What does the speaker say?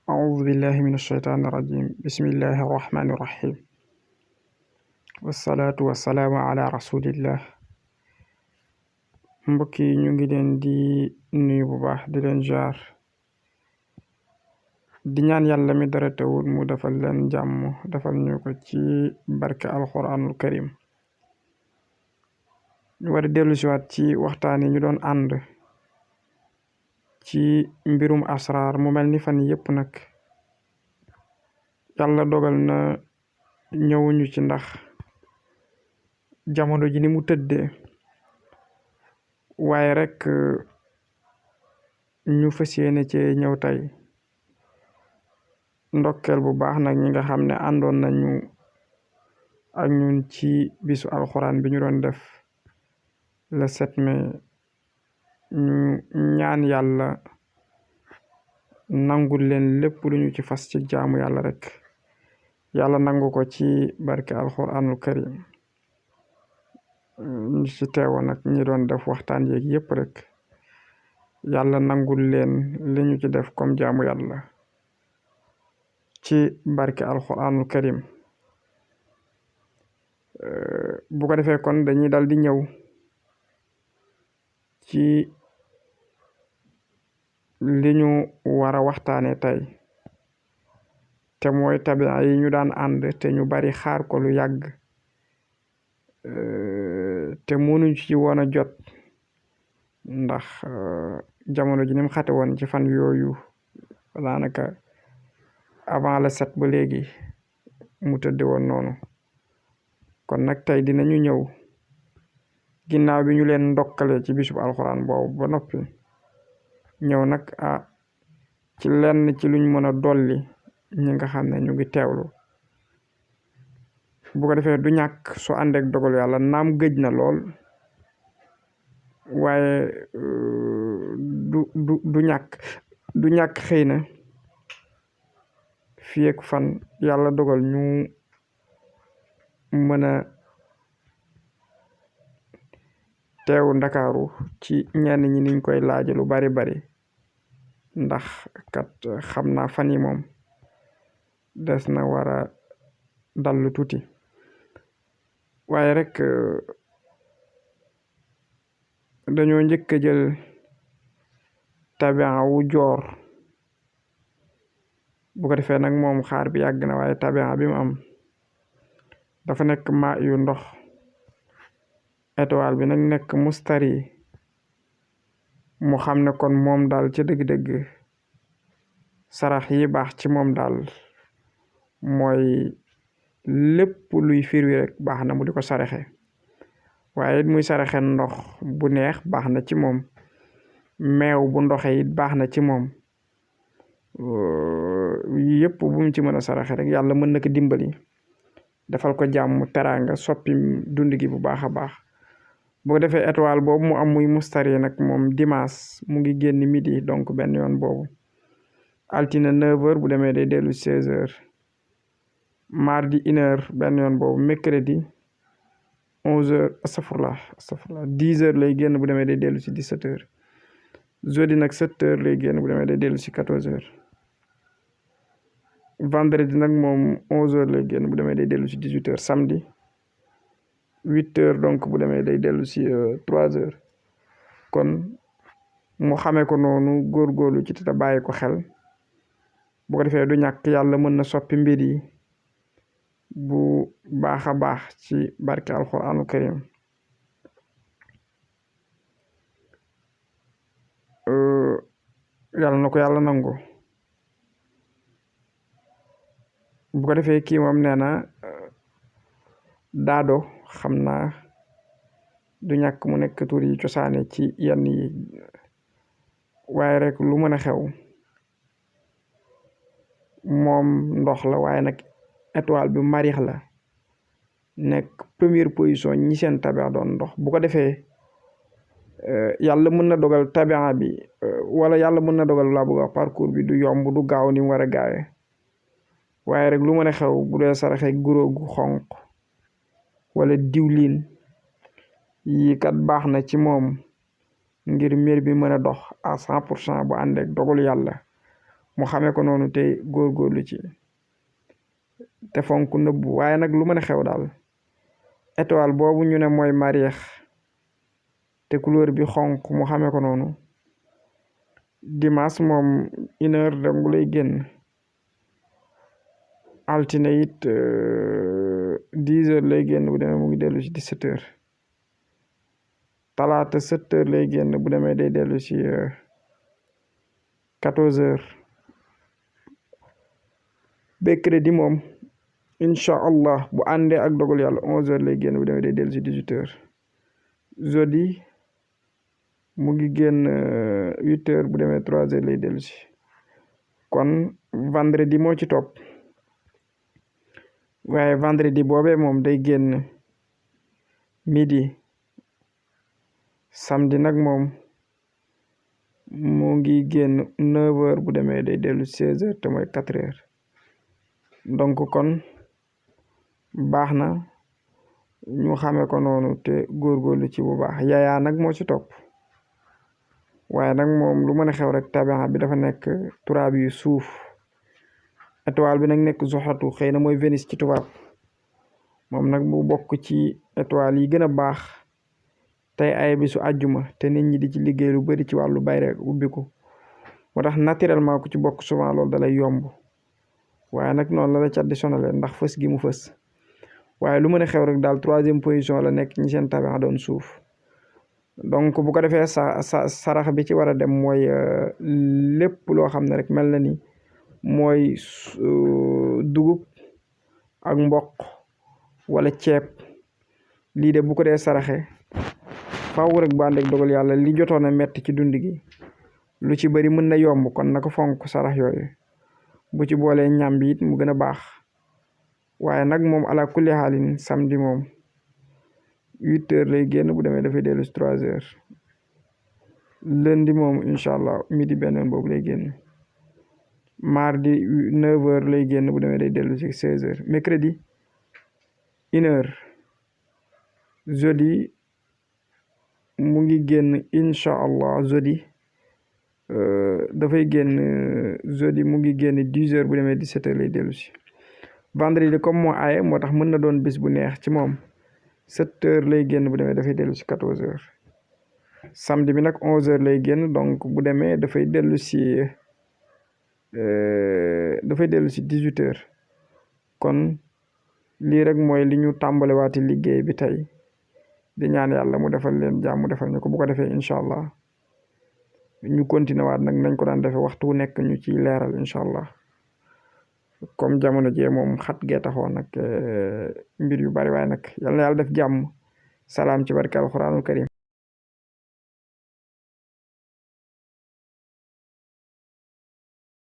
أعوذ بالله من الشيطان الرجيم بسم الله الرحمن الرحيم والصلاة والسلام على رسول الله. mbokk yi ñu ngi leen di nuyu bu baax di leen jaar di ñaan yàlla mi dara teewul mu defal leen jàmm defal ñu ko ci barke alquranul karim. ñu war a dellu siwaat ci waxtaan yi ñu doon ànd ci mbirum asraar mu mel ni fan yépp nag yàlla dogal na ñëwuñu ci ndax jamono ji ni mu tëddee, waaye rek ñu fas yéene ci ñëw tey ndokkeel bu baax nag ñi nga xam ne àndoon nañu ak ñun ci bisu alxuraan bi ñu doon def le 7 mai. ñu ñaan yàlla nangul leen lépp lu ñu ci fas ci jaamu yàlla rek yàlla nangu ko ci barke alxuraanul karim. ñu ci teewoon nag ñi doon def waxtaan yeeg yépp rek yàlla nangul leen li ñu ci def comme jaamu yàlla ci barke alxuraanul karim. bu ko defee kon dañuy dal di ñëw ci li ñu war a waxtaane tey te mooy tabia yi ñu daan ànd te ñu bari xaar ko lu yàgg te mënuñ ci woon a jot ndax jamono ji ni mu xate woon ci fan yooyu daanaka avant le 7 ba léegi mu tëdde woon noonu. kon nag tey dinañu ñëw ginnaaw bi ñu leen ndokkale ci bisub alxuraan boobu ba noppi ñëw nag ci lenn ci luñ mën a dolli ñi nga xam ne ñu ngi teewlu. bu ko defee du ñàkk soo àndeek dogal yàlla naam gëj na lool waaye du ñàkk xëy na fii ak fan yàlla dogal ñu mën a teewu ndakaaru ci ñenn ñi niñ koy laaje lu bari ndax kat xam naa fan yi moom des na war a dallu tuuti. waaye rek dañoo njëkk a jël tabian wu joor. bu ko defee nag moom xaar bi yàgg na waaye tabian bi mu am dafa nekk maa yu ndox, étoile bi nag nekk mustari. mu xam ne kon moom daal ci dëgg-dëgg sarax yi baax ci moom daal mooy lépp luy firwi rek baax na mu di ko saraxe. waaye it muy saraxe ndox bu neex baax na ci moom, meew bu ndoxe it baax na ci moom. yëpp bu mu ci mën a saraxe rek yàlla mën na ko dimbali defal ko jàmm teraanga soppi dund gi bu baax a baax. boo defee étoile boobu mu am muy mustari nag moom dimanche mu ngi génn midi, donc benn yoon boobu. altine 9h bu demee day dellu 16h. mardi 1h benn yoon boobu. mercredi 11h astafurlah 10h lay génn bu demee day dellu si 17h. jeudi nag 7h lay génn bu demee day dellu si 14h. vendredi nag moom 11h lay génn bu demee day dellu si 18h. samedi 8h donc bu demee day dellu si 3h. kon mu xamee ko noonu góorgóorlu ci te bàyyi ko xel. bu ko defee du ñàkk yàlla mën na soppi mbir yi bu baax a baax ci barke alxuraanu karim. yàlla na ko yàlla nangu. bu ko defee kii moom nee na daado xam naa du ñàkk mu nekk tur yi cosaane ci yenn yi, waaye rek lu mën a xew moom ndox la waaye nag étoile bi marix la nekk première position ñi seen tabia doon ndox. bu ko defee yàlla mën na dogal tabia bi wala yàlla mën na dogal laa bëgg a wax parcours bi du yomb du gaaw ni mu war a gaawee, waaye rek lu mën a xew bu dee saraxe guro gu xonq wala diwlin yi kat baax na ci moom ngir mbir bi mën a dox à 100% bu ànd ak dogal yàlla mu xamee ko noonu te góorgóorlu ci te fonk nëbbu waaye nag lu mën a xew daal étoile boobu ñu ne mooy Mariéx te couleur bi xonq mu xamee ko noonu dimanche moom 1 heure dangu lay génn altine it 10 heures lay génn bu demee mu ngi dellu ci 17 heures talaata 7 heures lay génn bu demee day dellu ci 14 heures mercredi moom incha allah bu àndee ak dogal yàlla 11 heures lay génn bu demee day dellu ci 18 heures jeudi mu ngi génn 8 heures bu demee 3 heures lay dellu si kon vendredi moo ci topp waaye vendredi boobee moom day génn midi samedi nag moom mu ngi génn 9 heures bu demee day dellu 16 heures te mooy 4 heures donc kon baax na ñu xamee ko noonu te góorgóorlu ci bu baax yayaa nag moo ci topp waaye nag moom lu mën a xew rek tabaxa bi dafa nekk turaab yu suuf étoile bi nag nekk zoxatu xëy na mooy Vénus ci tubaab moom nag bu bokk ci étoile yi gën a baax tey ay bisu àjjuma te nit ñi di ci liggéey lu bari ci wàllu bayre ubbiku moo tax naturellement ku ci bokk souvent loolu dalay yomb waaye nag noonu la cat di sonale ndax fës gi mu fës waaye lu mën a xew rek daal 3e position la nekk ñi seen tabax doon suuf donc bu ko defee sarax bi ci war a dem mooy lépp loo xam ne rek mel na ni mooy dugub ak mboq wala ceeb lii de bu ko dee saraxe faaw rek bu ànd ak dogal yàlla li jotoon a metti ci dund gi lu ci bari mën na yomb kon na ko fonk sarax yooyu bu ci boolee ñam bi it mu gën a baax waaye nag moom ala kulli xaalin samedi moom 8 heures lay génn bu demee dafay dellu si 3 heures lundi moom incha allah midi benn boobu lay génn mardi 9 heures lay génn bu demee day dellu si 16 heures mercredi 1 heure jeudi mu ngi génn incha allah jeudi dafay génn jeudi mu ngi génn 10 heures bu demee 17 heures lay dellu si vendredi comme moo aaye moo tax mën na doon bis bu neex ci moom 7 heures lay génn bu demee dafay dellu si 14 heures samedi bi nag 11 heures lay génn donc bu demee dafay dellu si 18 heures kon lii rek mooy li ñu tàmbalewaati liggéey bi tey di ñaan yàlla mu defal leen jàmm defal ñu ko bu ko defee incha allah ñu continuer waat nag nañ ko daan defee waxtu wu nekk ñu ciy leeral incha allah comme jamono jee moom xat gee taxoon nag mbir yu bari waaye nag yal na yàlla def jàmm salaam ci barke alxuraanul karim